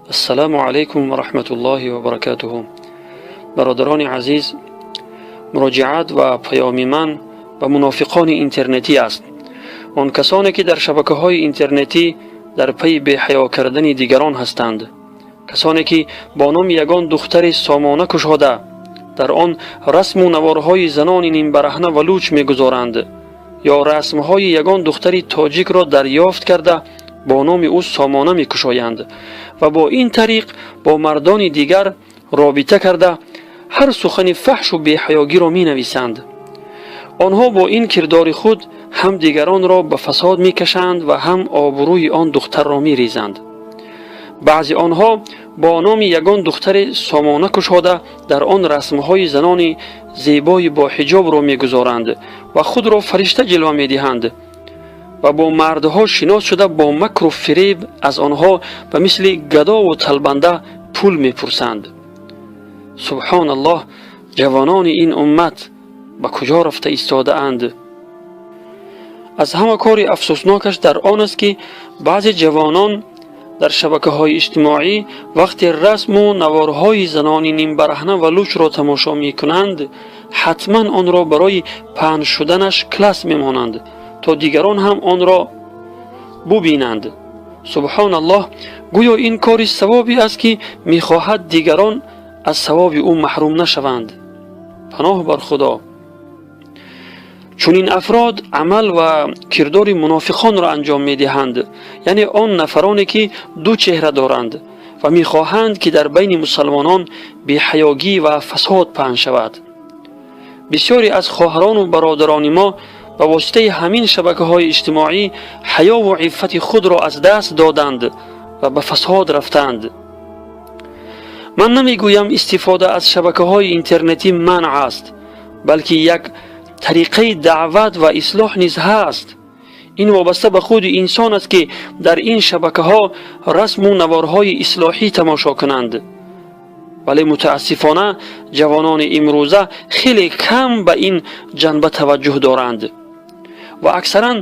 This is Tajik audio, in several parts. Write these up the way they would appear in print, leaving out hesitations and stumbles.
Ассалому алайкум ва раҳматуллоҳи ва баракатуҳу. Бародарони азиз, муроҷиат ва паёми ман ба мунофиқони интернетӣ аст. Он касоне ки дар шабакаҳои интернетӣ дар пайи беҳаё кардани дигарон ҳастанд, касоне ки бо номи ягон духтари сомона кушода дар он расму наворҳои занони нимбараҳна ва луч мегузоранд ё расмҳои ягон духтари тоҷикро дарёфт карда бо номи ӯ сомона мекушоянд ва бо ин тариқ бо мардони дигар робита карда ҳар сухани фаҳшу беҳаёгиро менависанд. Онҳо бо ин кирдори худ ҳам дигаронро ба фасод мекашанд ва ҳам обрӯи он духтарро мерезанд. Баъзе онҳо бо номи ягон духтари сомона кушода дар он расмҳои занони зебои боҳиҷобро мегузоранд ва худро фаришта ҷилва медиҳанд ва бо мардҳо шинос шуда бо макру фиреб аз онҳо ба мисли гадову талбанда пул мепурсанд. Субҳоналлоҳ, ҷавонони ин уммат ба куҷо рафта истодаанд? Аз ҳама кори афсӯснокаш дар он аст, ки баъзе ҷавонон дар шабакаҳои иҷтимоӣ вақте расму наворҳои занони нимбараҳна ва лучро тамошо мекунанд, ҳатман онро барои паҳн шуданаш класс мемонанд, то дигарон ҳам онро бубинанд. Субҳоналлоҳ, гӯё ин кори савобе аст, ки мехоҳад дигарон аз савоби ӯ маҳрум нашаванд. Паноҳ бар Худо. Чунин афрод амал ва кирдори мунофиқонро анҷом медиҳанд, яъне он нафароне ки ду чеҳра доранд ва мехоҳанд, ки дар байни мусалмонон беҳаёгӣ ва фасод паҳн шавад. Бисёре аз хоҳарону бародарони мо ба воситаи ҳамин шабакаҳои иҷтимоӣ ҳаёву иффати худро аз даст доданд ва ба фасод рафтанд. Ман намегӯям, истифода аз шабакаҳои интернетӣ манъ аст, балки як тариқаи даъват ва ислоҳ низ ҳаст. Ин вобаста ба худи инсон аст, ки дар ин шабакаҳо расму наворҳои ислоҳӣ тамошо кунанд. Вале мутаассифона ҷавонони имрӯза хеле кам ба ин ҷанба таваҷҷӯҳ доранд ва аксаран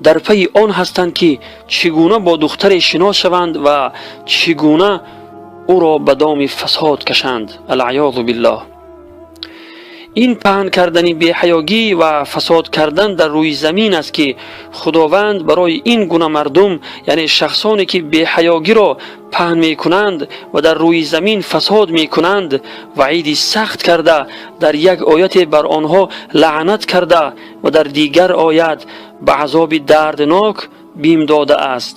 дар пайи он ҳастанд, ки чӣ гуна бо духтаре шинос шаванд ва чӣ гуна ӯро ба доми фасод кашанд. Алъаёзу биллоҳ. Ин паҳн кардани беҳаёгӣ ва фасод кардан дар рӯи замин аст, ки Худованд барои ин гуна мардум, яъне шахсоне ки беҳаёгиро паҳн мекунанд ва дар рӯи замин фасод мекунанд, ваъиди сахт карда, дар як ояте бар онҳо лаънат карда ва дар дигар оят ба азоби дарднок бим додааст.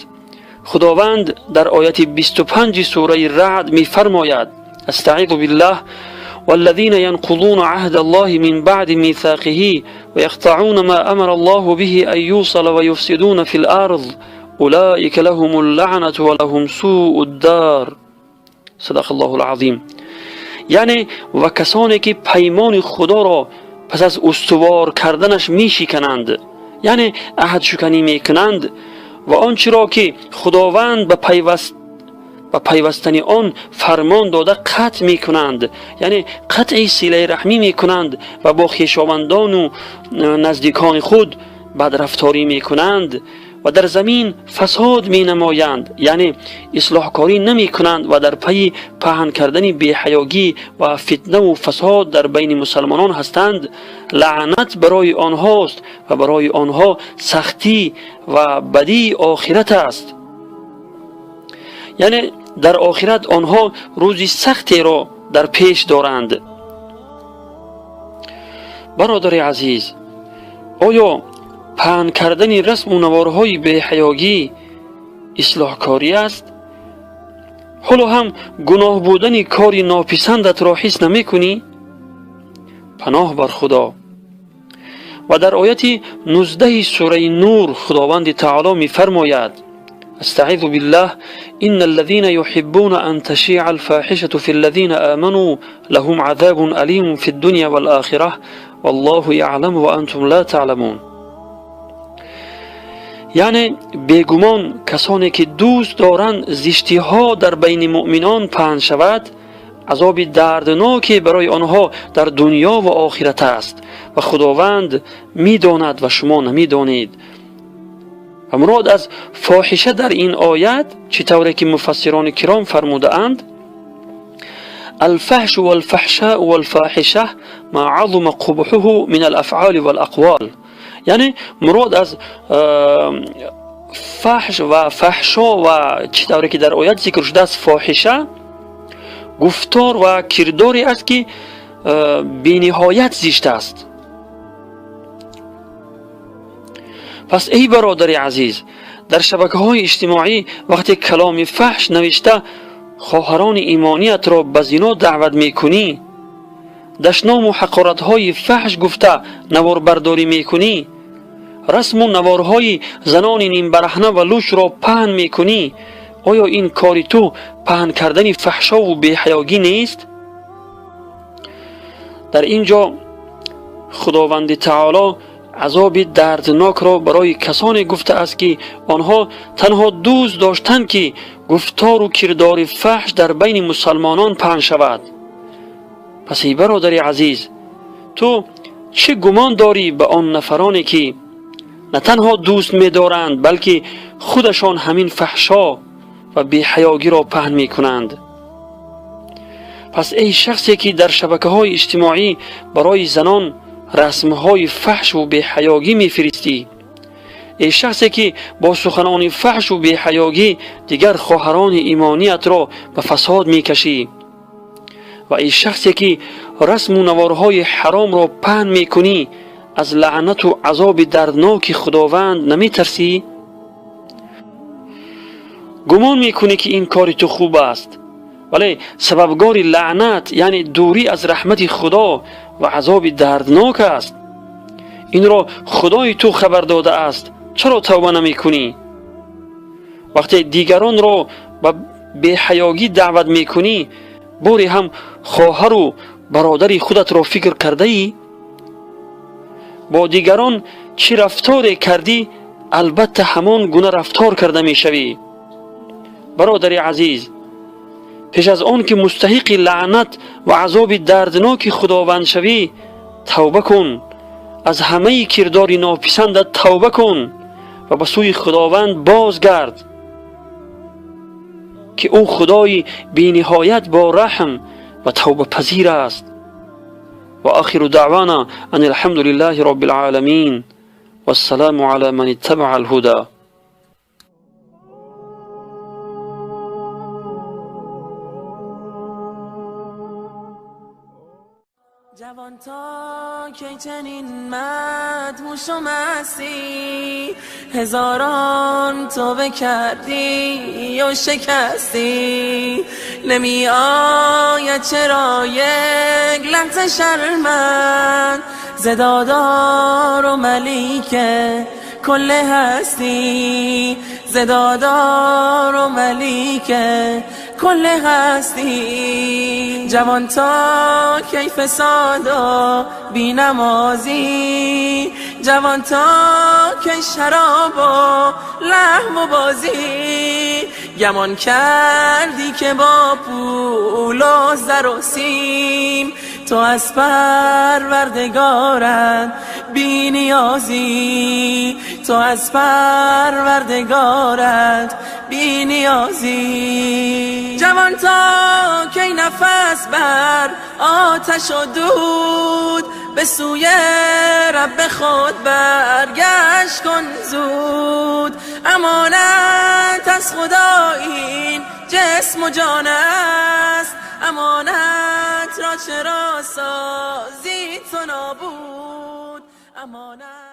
Худованд дар ояти 25-и сураи Раъд мефармояд: Астаъизу биллаҳ: والذين ينقضون عهد الله من بعد ميثاقه ويقطعون ما أمر الله به أن يوصل ويفسدون في الأرض أولئك لهم اللعنة ولهم سوء الدار. صدق الله العظيم. Яъне ва касоне ки паймони Худоро пас аз устувор карданаш мешикананд, яъне аҳдшуканӣ мекунанд ва он чиро ки Худованд ба пайвастани он фармон дода қатъ мекунанд, яъне қатъи силаи раҳмӣ мекунанд ва бо хешовандону наздикони худ бадрафторӣ мекунанд ва дар замин фасод менамоянд, яъне ислоҳкорӣ намекунанд ва дар пайи паҳн кардани беҳаёгӣ ва фитнаву фасод дар байни мусалмонон ҳастанд, лаънат барои онҳост ва барои онҳо сахтӣ ва бадии охират аст, яъне дар охират онҳо рӯзи сахтеро дар пеш доранд. Бародари азиз, оё паҳн кардани расму наворҳои беҳаёгӣ ислоҳкорӣ аст? Ҳоло ҳам гуноҳ будани кори нописандатро ҳис намекунӣ? Паноҳ бар Худо. Ва дар ояти 19-и сураи Нур Худованди Таоло мефармояд: استعيذ بالله: إن الذين يحبون أن تشيع الفاحشة في الذين آمنوا لهم عذاب أليم في الدنيا والآخرة والله يعلم وأنتم لا تعلمون. Яъне бегумон касоне ки дӯст доранд зиштиҳо дар байни муъминон паҳн шавад, азоби дардноке барои онҳо дар дунё ва охират аст ва Худованд медонад ва шумо намедонед. Ва мурод аз фоҳиша дар ин оят, чӣ тавре ки муфассирони киром фармудаанд, الفحش والفحشاء والفاحشة ما عظم قبحه من الأفعال والأقوال. Яъне мурод аз фаҳш ва фаҳшо ва чӣ тавре ки дар оят зикр шудааст фоҳиша, гуфтор ва кирдоре аст ки бениҳоят зишт аст. Пас эй бародари азиз, дар шабакаҳои иҷтимоӣ вақте каломи фаҳш навишта хоҳарони имониятро ба зино даъват мекунӣ, дашному ҳақоратҳои фаҳш гуфта наворбардорӣ мекунӣ, расму наворҳои занони нимбараҳна ва лӯчро паҳн мекунӣ, оё ин кори ту паҳн кардани фаҳшову беҳаёгӣ нест? Дар ин ҷо Худованди Таоло азоби дарднокро барои касоне гуфтааст, ки онҳо танҳо дӯст доштанд, ки гуфтору кирдори фаҳш дар байни мусалмонон паҳн шавад. Пас эй бародари азиз, ту чӣ гумон дорӣ ба он нафароне, ки на танҳо дӯст медоранд, балки худашон ҳамин фаҳшо ва беҳаёгиро паҳн мекунанд? Пас эй шахсе, ки дар шабакаҳои иҷтимоӣ барои занон расмҳои фаҳшу беҳаёгӣ мефиристӣ, эй шахсе, ки бо суханони фаҳшу беҳаёгӣ дигар хоҳарони имониятро ба фасод мекашӣ, ва эй шахсе, ки расму наворҳои ҳаромро паҳн мекунӣ, аз лаънату азоби дардноки Худованд наметарсӣ? Гумон мекунӣ, ки ин кори ту хуб аст, вале сабабгори лаънат, яъне дурӣ аз раҳмати Худо ва азоби дарднок аст. Инро Худои ту хабар додааст. Чаро тавба намекунӣ? Вақте дигаронро ба беҳаёгӣ даъват мекунӣ, боре ҳам хоҳару бародари худатро фикр кардаӣ? Бо дигарон чӣ рафторе кардӣ, албатта ҳамон гуна рафтор карда мешавӣ. Бародари азиз, пеш аз он ки мустаҳиқи лаънат ва азоби дардноки Худованд шавӣ, тавба кун, аз ҳамаи кирдори нописандат тавба кун ва ба сӯи Худованд бозгард, ки ӯ Худои бениҳоят бо раҳм ва тавбапазир аст. Ва охиру даъвана ан алҳамду лиллаҳи робби лъоламин вассаламу ала ман иттабаа алҳуда. جوان تا کی چنین مدهوش و مستی، هزاران توبه کردی و شکستی، نمی آید چرا یک لحظه شرمت ز دادار و ملیک کل هستی، ز دادار و ملیک کل هستی. جوان تا کی فساد و بی نمازی، جوان تا کی شراب و لهو و بازی، گمان کردی که با پول و زر و سیم، تو از پروردگارت بی نیازی، تو از پروردگارت بی نیازی. جوان تا کی نفس بر آتش و دود، به سوی رب خود برگشت کن زود. امانت از خدا این جسم و جان است، امانت را چرا سازی تو نابود، امانت.